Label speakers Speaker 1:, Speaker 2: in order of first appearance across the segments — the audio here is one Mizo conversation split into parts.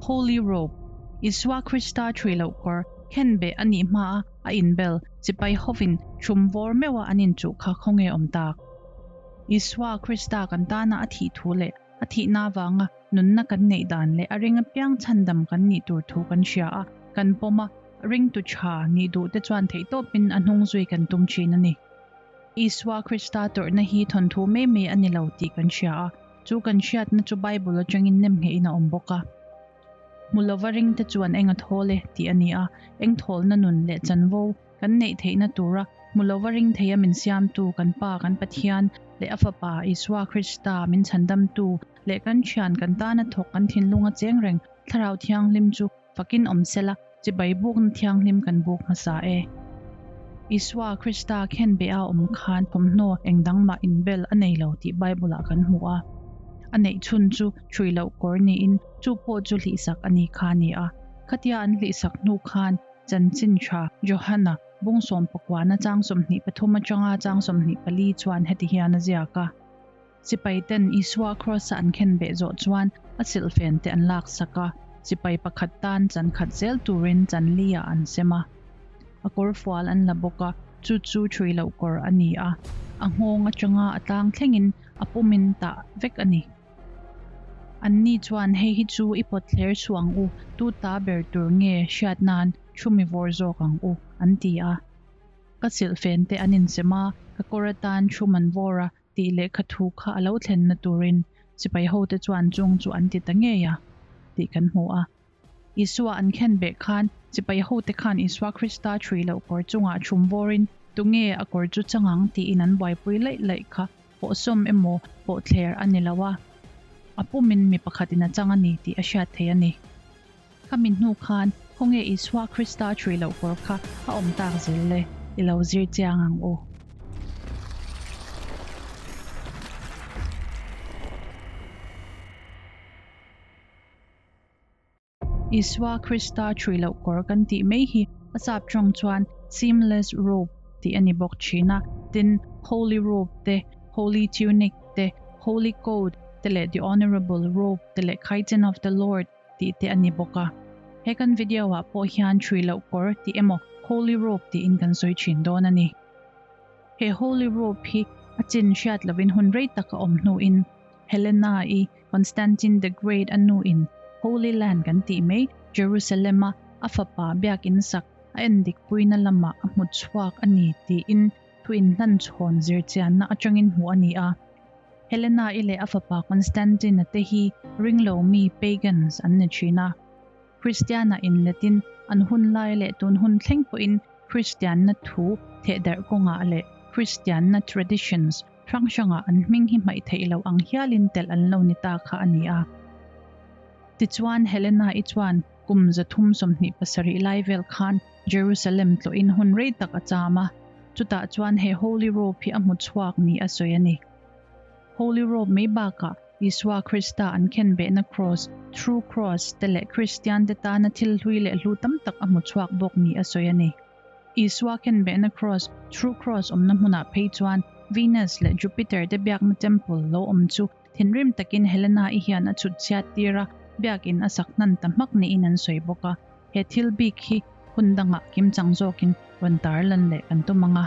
Speaker 1: Holy Robe, Isua Krista ṭhui loh kawr, khenbeh a nih hmaa a inbel, sipai hovin ṭhum vawr meuha an inchuh kha khawnge awm tak? Isua Krista kan tana a thih thu leh a thihna avanga nunna kan neih dan leh a ring apiang chhandam kan nih tur thu kan hria a, kan pawm a, ringtu ṭha nih duh te chuan theihtawpin a hnung zui kan tum ṭhin a ni. Isua Krista tawrhna hi thawnthu mai mai a ni lo tih kan hria a, chu kan hriatna chu Bible atangin nemnghehin a awm bawk a. Hmu lova ringte chuan eng a thawl e tih a ni a, eng thawlna nun leh chanvo kan neih theihna tura hmu lova ring theia min siamtu kan Pa kan Pathian leh a Fapa Isua Krista min chhandamtu leh kan thian kan tana thawk kan thinlunga cheng reng Thlarau Thianghlim chu Fakin awm sela, chibai bukna thianghlim kan buk hmasa e. Isua Krista khenbeh a awm khan thawmhnaw eng dang mah inbel a nei lo tih Bible-ah kan hmu a. A neih chhun chu ṭhui loh kawr niin chu pawh chu hlihsak a ni kha a ni a. Khatia an hlihsak hnu khan chanchin ṭha Johana bung sawmpakuana chang 23 aṭanga chang 24 chuan heti hian a ziak a. Sipaiten Isua Kraws-a an khenbeh zawh chuan a silhfen te an laksak a, sipai pakhat tan chan khat zel turin chan li-ah an sem a. A kawr fual an la bawk a, chu chu ṭhui loh kawr a ni a, a nghawng aṭanga a tlang thlengin a pumin tah vek a ni. Anni chuan hei hi chu i pawt thler suh ang u, tu ta ber tur nge hriat nan thu mi vawr zawk ang u, an ti a. Ka silhfen te an insem a, ka kawr atan thu man vawr a, tih lehkha thu kha a lo thlenna turin sipai hote chuan chung chu an ti ta ngei a tih kan hmu a. Isua an khen beh khan sipai hote khan Isua Krista ṭhui loh kawr chungah ṭhum vawrin tunge a kawr chu chang ang tiin an buaipui laih laih kha pawhsawm emaw pawhthler a ni lo a, a pumin mi pakhatin a chang a ni tih a hriat theih a ni. Khami hnu khan khawnge Isua Krista ṭhui loh kawr kha a awm tak zel le? I lo zir chiang ang u. Isua Krista ṭhui loh kawr kan tih mai hi a sap ṭawng chuan seamless robe tih a ni bawk ṭhin a, tin holy robe te, holy tunic te, holy coat te leh the honourable robe te leh chiton of the Lord tih te a ni bawk a. He kan video ah pawh hian ṭhui loh kawr tih emaw Holy Robe tiin kan sawi ṭhin dawn a ni. He Holy Robe hi a chin hriat lovin hun rei tak a awm hnuin Helena-i Constantine the Great a nuin Holy Land kan tih mai Jerusalem-a a fapa biakinn sak a endik puina lamah a hmu chhuak a ni tiin thu inhlanchhawn zirchianna atangin hmuh a ni a. Helena-i leh a fapa Constantine-a te hi ringlo mi, pagans, an ni thin a. Kristiana inletin an hun lai leh tun hun thleng pawhin Kristianna thu thehdarh kawngah leh Kristianna traditions hrang hrangah an hming hi hmaih theih loh ang hialin telh an lo ni ta kha a ni a. Tichuan, Helena-i chuan kum 327 lai vel khan Jerusalem tlawhin hun rei tak a cham a, chutah chuan he Holy Robe hi a hmu chhuak ni a sawi a ni. Holy Robe mai bakah Isua Krista an khenbehna Cross, True Cross, te leh Kristian te tana thil hlui leh hlu tam tak a hmu chhuak bawk ni a sawi a ni. Isua khenbehna Cross, True Cross, awmna hmunah phei chuan Venus leh Jupiter te biakna temple lo awm chu Thinrim takin Helena-i hian a chhut chhiat tir a, biakin a sak hnan ta hmak niin an sawi bawk a. He thil bik hi hun dangah kimchang zawkin rawn tar lan leh kan tum ang a.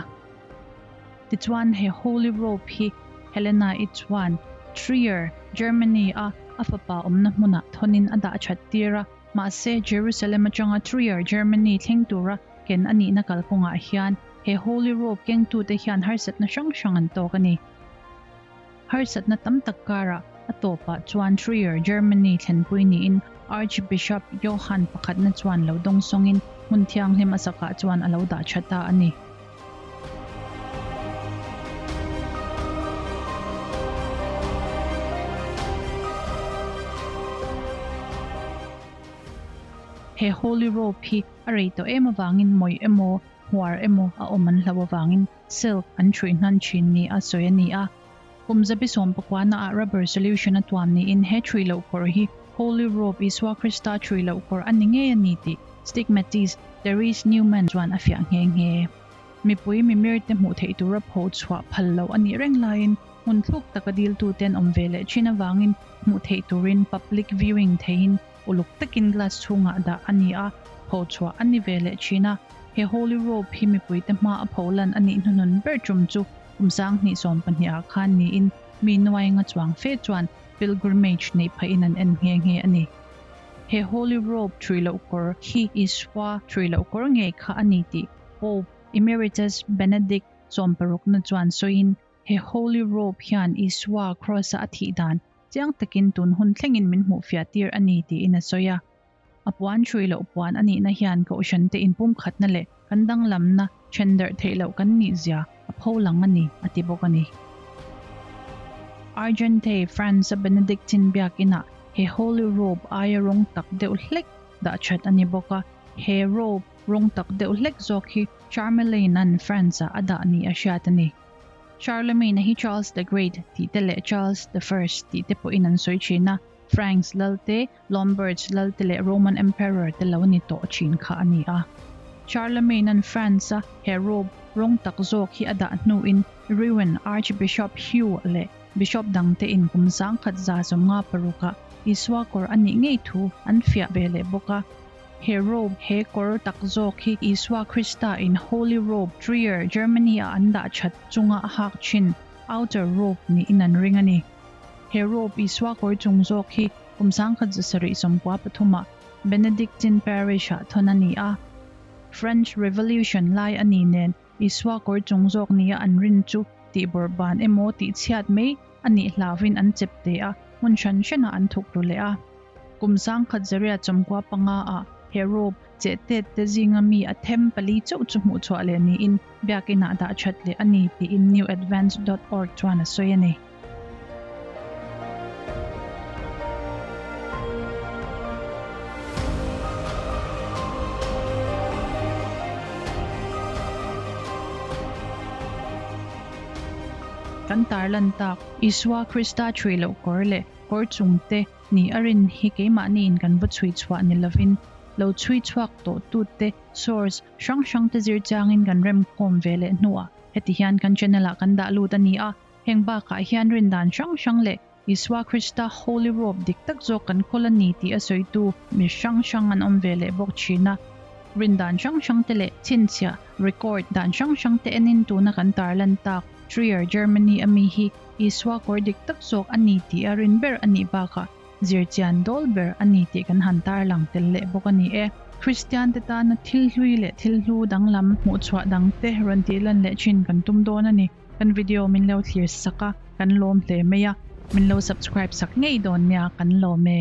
Speaker 1: Tichuan he Holy Robe hi Helena-i chuan Trier, Germany-a a fapa awmna hmunah thawnin a dah that tir a, mahse Jerusalem atanga Trier, Germany thleng tura ken a nihna kalkawngah hian he Holy Robe kengtute hian harsatna hrang hrang an tawk a ni. Harsatna tam tak karah a tawpah chuan Trier, Germany thlenpui niin Archbishop Johann pakhatna chuan lo dawng sawngin hmun thianghlim a sakah chuan a lo dah tha ta a ni. He Holy Robe hi a rei tawh em avangin mawih emaw, hmuar emaw a awm an hlauh avangin Silk an ṭhuih hnan ṭhin ni a sawi a ni a. Kum zabi sawmpakuana ah rubber solution a tuam niin he ṭhuih loh kawr hi Holy Robe Isua Krista ṭhuih loh kawr a ni ngei a ni tih Stigmatist Therese Neumann chuan a fiah nghe nghe. Mipui mimir te hmuh theih tura pho chhuah phal loh a nih reng laiin hmun thluk taka diltu ten awm ve leh ṭhin avangin hmuh theih turin public viewing theihin. uluk takin glass chhungah dah a ni a, pho chhuah a ni ve leh thin a. He Holy Robe hi mipuite hma a pho lan a nih hnuhnun ber tum chu kum 2020 ah khan niin mi nuainga chuang fe chuan pilgrimage neih phahin an en nghe nghe a ni. He Holy Robe thui loh kawr hi Isua thui loh kawr ngei kha a ni tih Pope Emeritus Benedict sawmparukna chuan sawiin he Holy Robe hian Isua Kraws-a a thih dan chiang takin tun hun thlengin min hmuhfiah tir a ni tiin a sawi a. A puan hrui loh puan a nihna hian Kohhrante inpumkhatna leh kan danglamna then darh theih loh kan nih zia a pho lang a ni, a ti bawk a ni. Argenteuil, France-a Benedictine biakinah he Holy Robe aia rawng tak deuh hlek dah that a ni bawk a. He robe rawng tak deuh hlek zawk hi Charmelaine-a'n France-ah a dah ni a hriat a ni. Charlemagne-a hi Charles the Great tih te leh Charles the First tih te pawhin an sawi thin a, Franks lal te, Lombards lal te leh Roman Emperor te lo ni tawh thin kha a ni a. Charlemagne-a'n France-a he robe rawng tak zawk hi a dah hnuin Rouen Archbishop Hugh leh Bishop dangte in kum 1156-ah Isua kawr a nih ngei thu an fiah ve leh bawk a. He robe, he kawr tak zawk hi Isua Krista in Holy Robe, Trier, Germany-a an dah that chunga a hak thin outer robe niin an ring a ni. He robe Isua kawr chung zawk hi kum 1793-ah Benedictine Parish-ah thawn a ni a. French Revolution lai a ni nen Isua kawr chung zawk nia an rin chu tih bawrh ban emaw tih chhiat mai a nih hlauhin an chep te a, hmun hran hranah an thuk ru leh a. Kum 1995-ah he robe cheh tet te zinga mi a them pali chauh chu hmuh chhuah leh niin biakinah dah that leh a ni tiin newadvance dot org chuan a sawi a ni. Kan tarlan tak, Isua Krista chhui loh kawr leh kawr chungte ni a rin hi keimahniin kan va chhui chhuah ni lovin, lo chhui chhuak tawh tute source hrang hrangte zir changin kan remkhawm ve leh hnuah heti hian kan channel ah kan dah lut a ni a. Heng bakah hian rindan hrang hrang leh Isua Krista Holy Robe dik tak zawk kan kawl a ni tih a sawitu mi hrang hrang an awm ve leh bawk thin a. Rindan hrang hrang te leh chhinchhiah, record, dan hrang hrang te enin tuna kan tarlan tak Trier, Germany a mi hi Isua kawr dik tak zawk a ni tih a rin ber a nih bakah zirchian dawl ber a ni tih kan han tarlang tel leh bawk a ni e. Kristian te tana thil hlui leh thil hlu danglam hmuhchhuah dang te rawn tihlan leh thin kan tum dawn a ni. Kan video min lo thlir sak a, kan lawm hle mai a, min lo subscribe sak ngei dawn nia kan lawm e.